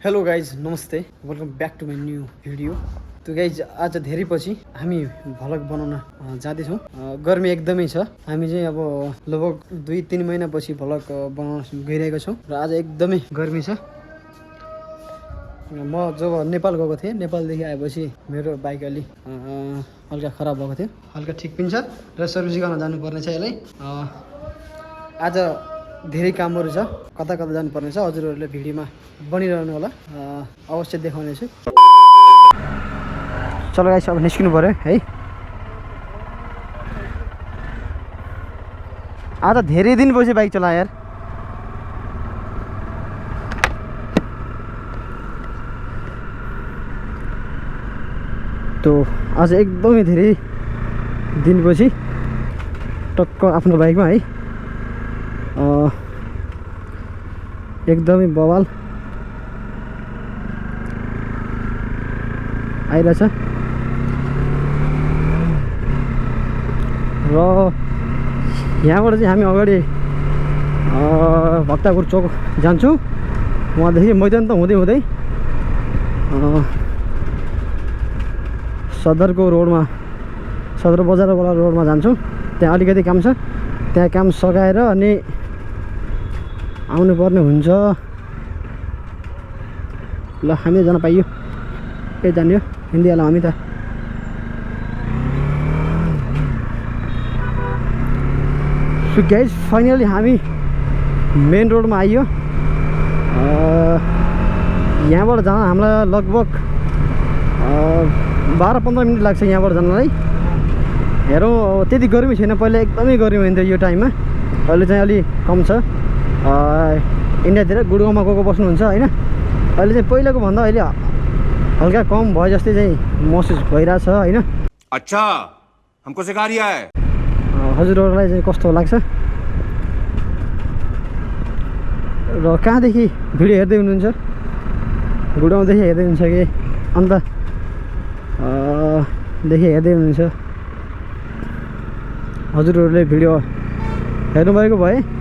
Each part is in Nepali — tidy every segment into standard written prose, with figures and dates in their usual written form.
हेलो गाइज नमस्ते welcome back to my new video. त्यो गाइज आज धेरै पछि हामी भ्लग बनाउन जाँदैछौँ। गर्मी एकदमै छ। हामी चाहिँ अब लगभग 2-3 महिनापछि भ्लग बनाउन गइरहेको छौँ र आज एकदमै गर्मी छ। म जब नेपाल गएको थिएँ, नेपालदेखि आएपछि मेरो बाइक अलि हल्का खराब भएको थियो, हल्का ठिक पनि छ र सर्भिस गर्न जानुपर्ने छ यसलाई। आज धेरै कामहरू छ, कता कता जानुपर्ने छ, हजुरहरूले भिडियोमा बनिरहनु होला, अवश्य देखाउने छु। चलो गाइस अब निस्किनु पर्यो है। आज धेरै दिनपछि बाइक चलाए यार। तो आज एकदमै धेरै दिनपछि टक्क आफ्नो बाइकमा है एकदमै बवाल आइरहेछ र यहाँबाट चाहिँ हामी अगाडि भक्तापुर चोक जान्छौँ। वहाँदेखि मैदान त हुँदै हुँदै सदरको रोडमा, सदर बजारवाला रोडमा जान्छौँ। त्यहाँ अलिकति काम छ, त्यहाँ काम सघाएर अनि आउनु पर्ने हुन्छ। ल हामी जान पाइयो, ए जान्यो हिन्दी हाल हामी त। सो गाइस फाइनली हामी मेन रोडमा आइयो। यहाँबाट जान हामीलाई लगभग 12-15 मिनट लाग्छ यहाँबाट जानलाई। हेरौँ त्यति गर्मी छैन, पहिला एकदमै गर्मी हुन्थ्यो यो टाइममा, अहिले चाहिँ अलि कम छ। इन्डियातिर गुडगाउँमा गएको बस्नुहुन्छ होइन, अहिले चाहिँ पहिलाको भन्दा अहिले हल्का कम भयो जस्तै चाहिँ महसुस भइरहेछ होइन। अच्छा हमको सिखा रिया है। हजुरहरूलाई चाहिँ कस्तो लाग्छ र कहाँदेखि भिडियो हेर्दै हुनुहुन्छ, गुडगाउँदेखि हेर्दै हुनुहुन्छ कि अन्त देखि हेर्दै हुनुहुन्छ? हजुरहरूले भिडियो हेर्नुभएको भए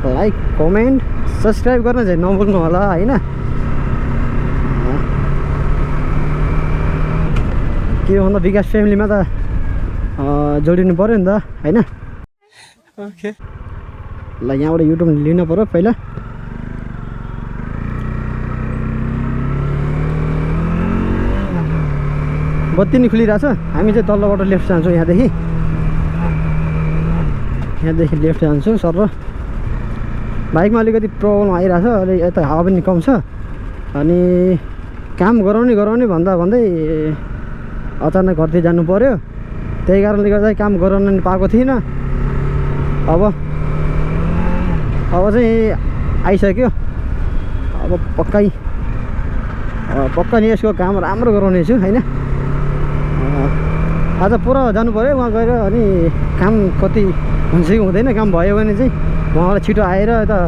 लाइक कमेन्ट सब्सक्राइब गर्न चाहिँ नभुल्नु होला होइन। के भन्दा विकास फ्यामिलीमा त जोडिनु पऱ्यो नि त होइन। ओके ल यहाँबाट युट्युब लिनु पऱ्यो पहिला। बत्ती नि खुलिरहेछ। हामी चाहिँ तल्लोबाट लेफ्ट जान्छौँ, यहाँदेखि लेफ्ट जान्छौँ सर। र बाइकमा अलिकति प्रब्लम आइरहेछ, अलि यता हावा पनि कम छ अनि काम गराउने भन्दै अचानक घरतिर जानु पर्यो। त्यही कारणले गर्दा काम गराउन पाएको थिइनँ। अब चाहिँ आइसक्यो। अब पक्का नि यसको काम राम्रो गराउने छु होइन। आज पुरा जानु पर्यो वहाँ गएर, अनि काम कति हुन्छ कि हुँदैन, काम भयो भने चाहिँ उहाँलाई छिटो आएर यता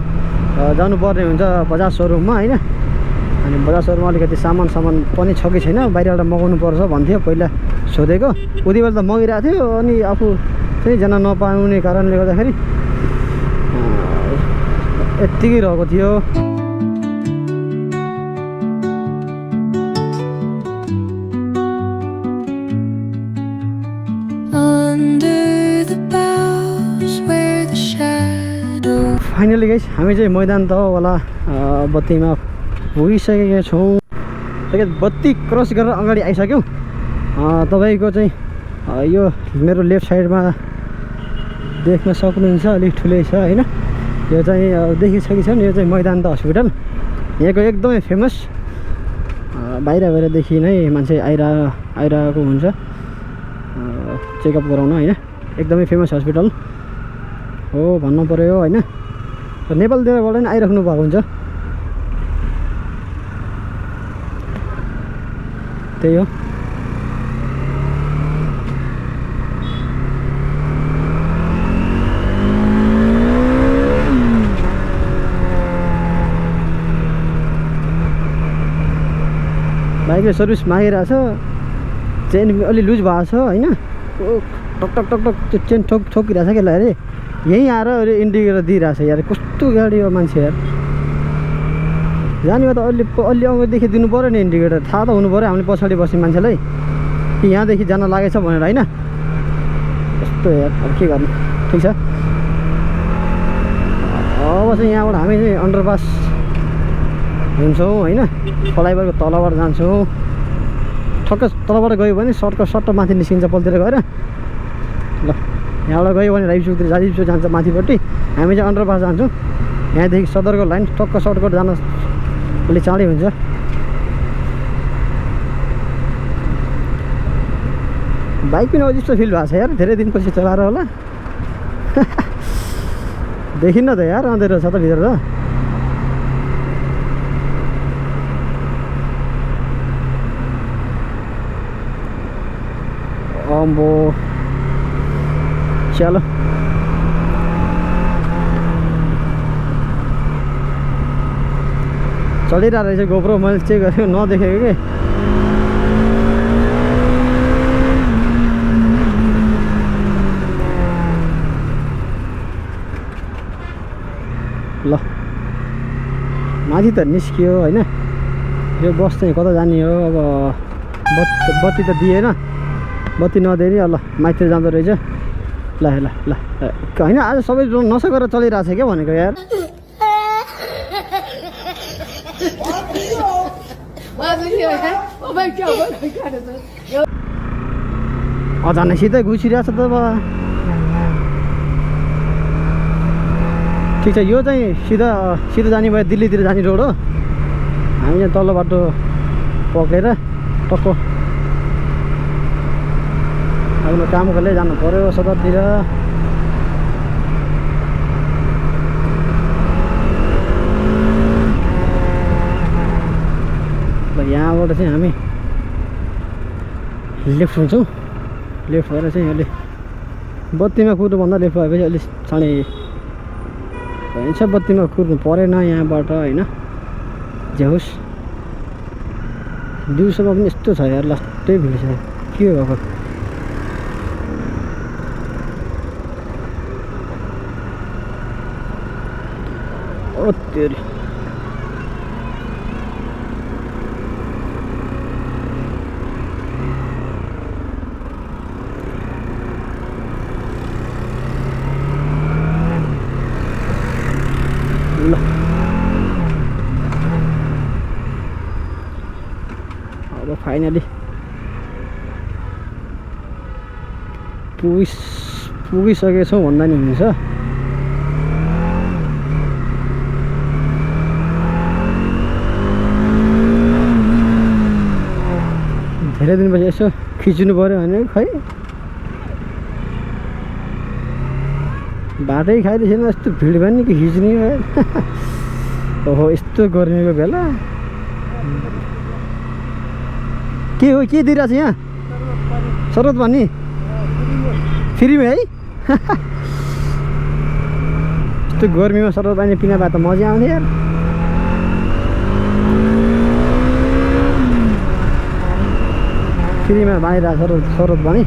जानुपर्ने हुन्छ बजाज सोरुममा होइन। अनि बजाज सोरुममा अलिकति सामान पनि छ कि छैन, बाहिरबाट मगाउनु पर्छ भन्थ्यो पहिला सोधेको। उति बेला त मगाइरहेको थियो, अनि आफू चाहिँ जान नपाउने कारणले गर्दाखेरि यत्तिकै रहेको थियो। फाइनली गाइस हामी चाहिँ मैदान तहवाला बत्तीमा पुगिसकेका छौँ। बत्ती क्रस गरेर अगाडि आइसक्यौँ। तपाईँको चाहिँ यो मेरो लेफ्ट साइडमा देख्न सक्नुहुन्छ, अलिक ठुलै छ होइन। यो चाहिँ देखिसकेको छ नि, यो चाहिँ मैदान त हस्पिटल यहाँको एकदमै फेमस। बाहिरदेखि नै मान्छे आइरहेको हुन्छ चेकअप गराउन होइन। एकदमै फेमस हस्पिटल हो भन्नु पऱ्यो होइन। नेपालतिरबाट नि आइराख्नु भएको हुन्छ, त्यही हो। बाइकले सर्भिस मागिरहेछ, चेन अलि लुज भएको छ होइन। टक टक टक टक त्यो चेन ठोकिरहेछ कि अरे यहीँ आएर इन्डिकेटर दिइरहेछ यार। कस्तो गाडी हो मान्छे यार। जाने त अलि अगाडिदेखि दिनु पऱ्यो नि इन्डिकेटर, थाहा त हुनु पऱ्यो हामीले पछाडि बस्ने मान्छेलाई कि यहाँदेखि जान लागेछ भनेर होइन। यस्तो यार अब के गर्नु। ठिक छ, अब चाहिँ यहाँबाट हामी चाहिँ अन्डरपास हुन्छौँ होइन, फ्लाइओभरको तलबाट जान्छौँ। ठक्क तलबाट गयो भने सट्ट माथि निस्किन्छ पलतिर गएर। ल यहाँबाट गयो भने राजीव चौक जान्छ माथिपट्टि, हामी चाहिँ अन्डरपास जान्छौँ। यहाँदेखि सदरको लाइन टक्क सर्टकट जान अलिक चाँडै हुन्छ। बाइक पनि अजिस्तो फिल भएको छ यार, धेरै दिनपछि चलाएर होला। देखिन्न त यार, अँधेरो छ त भित्र त। अम्बो चलो चलिरहेको रहेछ गोप्रो, मैले चेक गरेको नदेखेको कि। ल माथि त निस्कियो होइन, यो बस चाहिँ कता जाने हो अब। बत्ती त दिएन, बत्ती नदिएर ल माथि जाँदो रहेछ। ल ल ल होइन, आज सबै नसा गरेर चलिरहेको छ क्या भनेको यार। अचानक सिधै घुसिरहेको छ त बा। ठिक छ, यो चाहिँ सिधा जाने भयो दिल्लीतिर जाने रोड हो। हामी चाहिँ तल्लो बाटो पक्रेर टक्क आफ्नो कामको लागि जानु पऱ्यो सदरतिर। ल यहाँबाट चाहिँ हामी लेफ्ट हुन्छौँ। लेफ्ट भएर चाहिँ अलि बत्तीमा कुर्नुभन्दा लेफ्ट भएपछि अलिक चाँडै भइन्छ। बत्तीमा कुर्नु परेन यहाँबाट होइन, जे होस्। दिउँसोमा पनि यस्तो छ यार, लास्टै भिड छ, के भएको। ओ तेरी ल अब फाइनली पुगिसकेछौँ भन्दा नि हुन्छ। धेरै दिनपछि यसो खिच्नु पऱ्यो भने खै बाटै खाइदिएको छैन, यस्तो भिड भयो नि कि खिच्ने भयो। ओहो यस्तो गर्मीको बेला के हो, के दिइरहेको छ यहाँ? शरबत पानी फ्रीमा है? यस्तो गर्मीमा शरबत पानी पिना भए त मजा आउँथ्यो यार। फ्रीमा बाँडिरहेको शरबत पानी।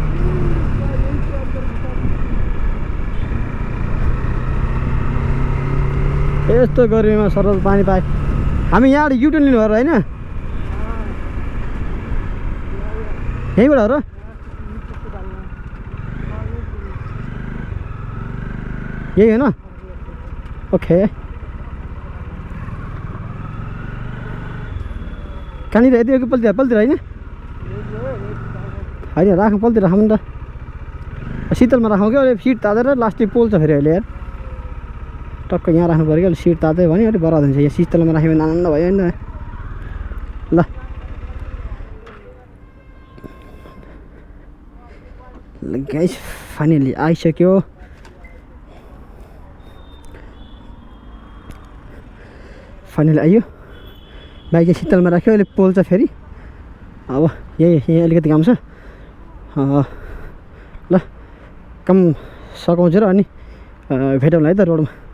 यस्तो गर्मीमा शरबत पानी पाए। हामी यहाँबाट युटर्न लिनु भएर होइन, यहीँबाट हो र? यही होइन? ओके, कहाँनिर यति अघि पल्तिर होइन? होइन राखौँ, पल्तिर राखौँ नि त, शीतलमा राखौँ क्या। अहिले सिट तातेर लास्टै पोल्छ फेरि अहिले यार। टक्क यहाँ राख्नु पऱ्यो क्या, सिट तातै भने अलिक बराबर हुन्छ। यहाँ शीतलमा राख्यो भने आनन्द भयो नि। ल गाइस फाइनली आइसक्यो। फाइनली आइयो, बाइक चाहिँ शीतलमा राख्यो, अहिले पोल्छ फेरि। अब यही अलिकति काम छ। ल काम सघाउँछु र अनि भेटौँला है त रोडमा।